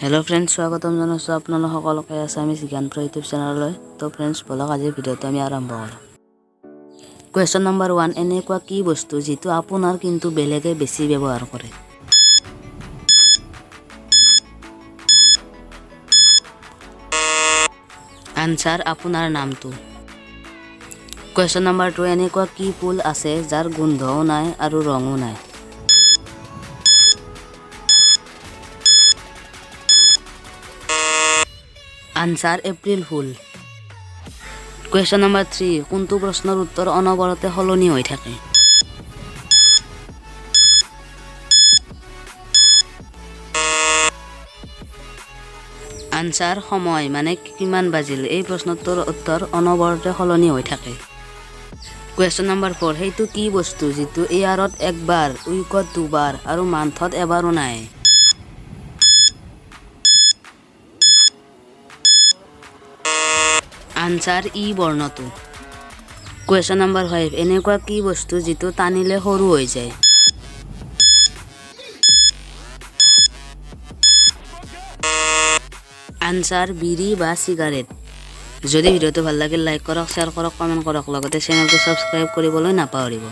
Hello' friends, স্বাগতম জনাইছোঁ আপোনালোক সকলোকে আছামিজ জ্ঞান প্ৰ ইউটিউব চেনেললৈ। তো ফ্ৰেণ্ডছ, ব'লক আজিৰ ভিডিঅ'টো আমি আৰম্ভ কৰোঁ। কুৱেশ্যন নম্বৰ 1, এনেকুৱা কি বস্তু যিটো আপোনাৰ কিন্তু বেলেগে বেছি ব্যৱহাৰ কৰে? আনচাৰ, আপোনাৰ নামটো। কুৱেশ্যন নম্বৰ 2, এনেকুৱা কি ফুল আছে যাৰ গোন্ধও নাই আৰু ৰঙো নাই? আনচাৰ, এপ্ৰিল ফুল। কুৱেশ্যন নম্বৰ 3, কোনটো প্ৰশ্নৰ উত্তৰ অনবৰতে সলনি হৈ থাকে? আনচাৰ, সময়, মানে কিমান বাজিল, এই প্ৰশ্নটোৰ উত্তৰ অনবৰতে সলনি হৈ থাকে। কুৱেশ্যন নম্বৰ 4, সেইটো কি বস্তু যিটো ইয়াৰত একবাৰ, উইকত দুবাৰ আৰু মান্থত এবাৰো নাহে? আনচাৰ, ই বৰ্ণটো। কুৱেশ্যন নম্বৰ 5, এনেকুৱা কি বস্তু যিটো টানিলে সৰু হৈ যায়? আনচাৰ, বিড়ি বা চিগাৰেট। যদি ভিডিঅ'টো ভাল লাগিল, লাইক কৰক, শ্বেয়াৰ কৰক, কমেণ্ট কৰক, লগতে চেনেলটো ছাবস্ক্ৰাইব কৰিবলৈ নাপাহৰিব।